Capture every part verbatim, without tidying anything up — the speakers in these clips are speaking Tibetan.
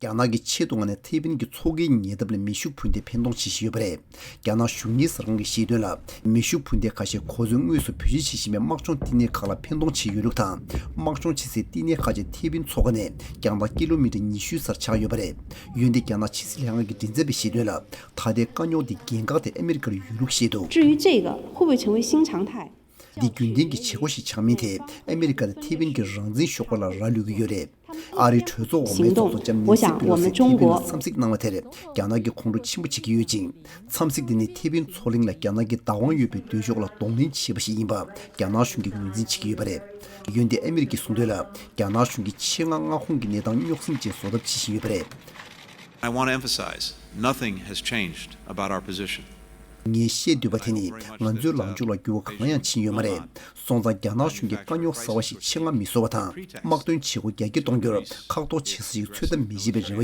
རྒྱ་ནག་གིས་ཆེད་དུ་མངགས་ནས་ཐེ་ཝན་གྱི་མཚོ་ཁའི་ཉེ་འདབས་ལ་མེ་ཤུགས་འཕུར་མདེལ་འཕེན་གཏོང་བྱེད་བཞིན་ཡོད་པ་རེད། རྒྱ་ནག་གཞུང་གཉེར་གསར་ཁང་གིས་བཤད་དོན་ལ། མེ་ཤུགས་འཕུར་མདེལ་ཁ་ཤས་གོ་མཚོན་དངོས་སུ་བེད་སྤྱོད་བྱེད་བཞིན་པའི་དམག་སྦྱོང་བསྟི་གནས་ཁག་ལ་འཕེན་གཏོང་བྱས་ཡོད་ལུགས་དང་། དམག་སྦྱོང་བྱེད་སའི་བསྟི་གནས་ཁག་ཅིག་ཐེ་ཝན་མཚོ་ཁ་ནས་རྒྱང་ཐག་ཀི་ལོ་མི་ཊར་ཉི་ཤུའི་སར་ཆགས་ཡོད་པ་རེད། འོན་ཏེ་རྒྱ་ནག་ཕྱི་སྲིད་ལྷན་ཁང་གི་མགྲིན་ཚབ་པས་བཤད་དོན་ལ། ད་ལྟའི་དཀའ་རྙོག་དེ་རྒྱན་འགག་དེ་ཨ་མི་རི་ཀར་ཡོད་ལུགས་བཤད་འདུག། 至于这个会不会成为新常态， འདི་རྒྱུན་ལྡན་གྱི་བྱེད་སྒོ་ཞིག་ཆགས་མིན་དེ་ཨ་མི་རི་ཀ་དང་ཐེ་ཝན་གྱི་རང་བཙན་ཤོག་ཁག་ལ་རག་ལུས་ཀྱི་ཡོད་རེད། ཨ་རིའི་གྲོས་ཚོགས་འོག་མའི་ཚོགས་གཙོ་ལྕམ་ནེན་སི་པེ་ལོ་སིས་ཐེ་ཝན་ལ་འཚམས་གཟིགས་གནང་བ་དེར་རྒྱ་ནག་གིས་ཁོང་ཁྲོ་ཆེན་པོ་བྱེད་ཀྱི་ཡོད་ཅིང་། འཚམས་གཟིགས་དེ་ནི་ཐེ་ཝན་མཚོ་གླིང་ལ་རྒྱ་ནག་གི་བདག་དབང་ཡོད་པའི་འདོད་ཕྱོགས་ལ་གདོང་ལེན་བྱས་པ་ཞིག་ཡིན་པ་རྒྱ་ནག་གཞུང་གིས་ངོས་འཛིན་བྱེད་ཀྱི་ཡོད་པ་རེད། འོན་ཏེ་ཨ་མི་རི་ཀས་གསུངས་དོན་ལ། རྒྱ་ནག་གཞུང་གིས་ཆེད་མངགས་མངའ་ཁོངས་ཀྱི་གནས་སྟངས་རྙོག་ཟིང་ཅན་བཟོ་ཐབས་བྱེད་བཞིན་ཡོད་པ་རེད། I want to emphasize nothing has changed about our position. ངས་བཤད་འདོད་པ་དེ་ནི། ང་ཚོའི་ལངས་ཕྱོགས་ལ་འགྱུར་བ་གང་ཡང་ཕྱིན་ཡོད་མ་རེད། སོང་ཙང་རྒྱ་ནག་གཞུང་གིས་དཀའ་རྙོག་གསར་བ་ཞིག་ཆེད་མངགས་མི་བཟོ་བ་དང་། དམག་དོན་བྱེད་སྒོ་རྒྱ་སྐྱེད་གཏོང་རྒྱུར་ཁག་ཐོག་བྱེད་ས་ཞིག་འཚོལ་ཐབས་མི་བྱེད་པའི་རེ་བ་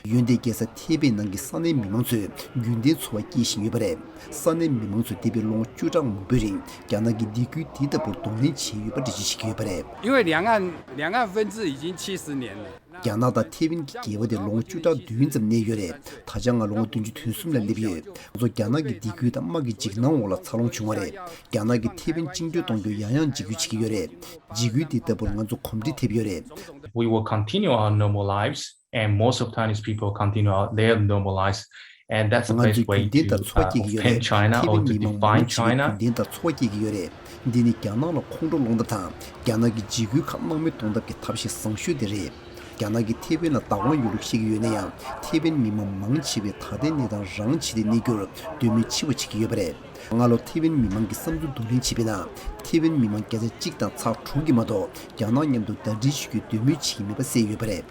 ཡོད། འོན་ཏེ་རྒྱལ་ས་ཐེ་པེ་ནང་གི་ས་གནས་མི་མང་ཚོས་རྒྱུན་ལྡན་འཚོ་བ་སྐྱེལ་བཞིན་ཡོད་པ་རེད། ས་གནས་མི་མང་ཚོས་འདས་པའི་ལོ་ངོ་བཅུ་ཕྲག་མང་པོའི་རིང་རྒྱ་ནག་གི་སྡིགས་སྐུལ་འདི་ལྟ་བུར་གདོང་ལེན་བྱས་ཡོད་པ་འགྲེལ་བརྗོད་བྱེད་ཀྱི་ཡོད་པ་རེད། 因为两岸两岸分治已经七十年了。 རྒྱ་ནག་དང་ཐེ་ཝན་གྱི་འགལ་བ་དེ་ལོ་ངོ་བཅུ་ཕྲག་བདུན་ཙམ་གནས་ཡོད་རེད། ད་ཆ་ང་ལོ་ངོ་བདུན་ཅུ་དོན་གསུམ་ལ་སླེབས་ཡོད། ང་ཚོ་རྒྱ་ནག་གི་སྡིགས་སྐུལ་དང་དམག་གི་འཇིགས་སྣང་འོག་ལ་འཚར་ལོངས་བྱུང་བ་རེད། རྒྱ་ནག་གིས་ཐེ་ཝན་བཅིངས་འགྲོལ་གཏོང་རྒྱུར་ཡང་ཡང་འཇིགས་སྐུལ་བྱེད་ཀྱི་ཡོད་རེད། འཇིགས་སྐུལ་འདི་ལྟ་བུར་ང་ཚོ་གོམས་འདྲིས་ཐེབས་ཡོད་རེད། We will continue our normal lives, and most of Chinese people continue our, their normal lives, and that's the ང་ཚོས་best way རྒྱུན་ལྡན་to ལྟར་འཚོ་བ་སྐྱེལ་གྱི་ཡོད་རེད། offend China ཐེ་ཝན་མི་མང་མང་ཆེ་བས་རྒྱུན་ལྡན་ལྟར་འཚོ་བ་སྐྱེལ་གྱི་ཡོད་རེད། འདི་ནི་རྒྱ་ནག་ལ་ཁོང་ཁྲོ་སློང་ཐབས་དང་། རྒྱ་ནག་གི་འཇིགས་སྐུལ་ཁག་སྣང་མེད་གཏོང་ཐབས་ཀྱི་ཐབས་ཤེས་བཟང་ཤོས་དེ་རེད། རྒྱ་ནག་གིས་ཐེ་ཝན་ལ་བདག་དབང་ཡོད་ལུགས་བཤད་ཀྱི་ཡོད་ན་ཡང་། ཐེ་ཝན་མི་མང་མང་ཆེ་བས་ད་ལྟའི་གནས་སྟངས་རང་བྱས་ཏེ་གནས་རྒྱུར་འདོད་མོས་ཆེ་བ་བྱེད་ཀྱི་ཡོད་པ་རེད། སྔ་ལོ་ཐེ་ཝན་མི་མང་གི་བསམ་ཚུལ་བསྡུ་ལེན་བྱས་པའི་ནང་། ཐེ་ཝན་མི་མང་བརྒྱ་ཆ་གཅིག་དང་ཚེག་དྲུག་གིས་མ་གཏོགས་རྒྱ་ནག་མཉམ་དུ་ཟླ་སྒྲིལ་ཞུ་རྒྱུའི་འདོད་མོས་བྱེད་ཀྱི་མེད་པ་གསལ་ཡོད་པ་རེད།